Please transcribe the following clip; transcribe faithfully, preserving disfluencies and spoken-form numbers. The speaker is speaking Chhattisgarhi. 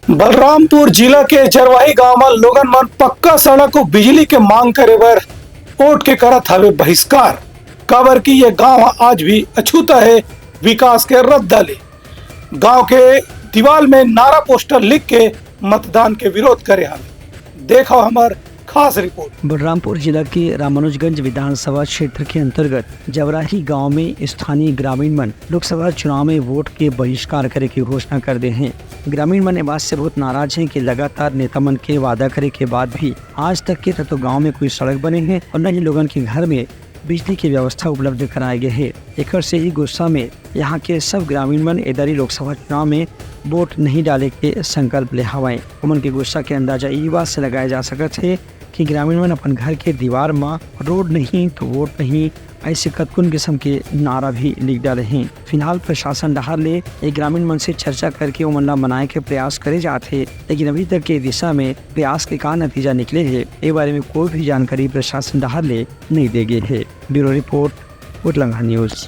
बलरामपुर जिला के जरवाही गांव म लोगन मन पक्का सड़क अउ बिजली के मांग करे बर ओट के करत हवे बहिष्कार, काबर कि ये गांव ह आज भी अछूता हे विकास के रद्दा ले। गांव के दीवाल में नारा पोस्टर लिख के मतदान के विरोध करे हवे। देखो हमर खास रिपोर्ट। बलरामपुर जिला के रामानुजगंज विधानसभा क्षेत्र के अंतर्गत जवराही गांव में स्थानीय ग्रामीण मन लोकसभा चुनाव में वोट के बहिष्कार करे के घोषणा कर दे हैं। ग्रामीण मन ए बात से बहुत नाराज हैं कि लगातार नेता मन के वादा करे के बाद भी आज तक के न तो गांव में कोई सड़क बने हैं और न ही लोगन के घर में बिजली की व्यवस्था उपलब्ध कराए गए है। एकर से ही गुस्सा में यहाँ के सब ग्रामीण मन एदारी लोकसभा चुनाव में वोट नहीं डाले के संकल्प ले हवय। उमन के गुस्सा के अंदाजा ई बात से लगाए जा सकत है कि ग्रामीण मन अपन घर के दीवार म "रोड नहीं तो वोट नहीं", ऐसे कतकुन किस्म के नारा भी लिख डाले हैं। फिलहाल प्रशासन डहार ले ए ग्रामीण मन से चर्चा करके ओमन ला मनाए के प्रयास करे जात हे, लेकिन अभी तक के दिशा में प्रयास के का नतीजा निकले हे, ए बारे में कोई भी जानकारी प्रशासन डहार ले नहीं दे गे हे। ब्यूरो रिपोर्ट, उतलंगा न्यूज।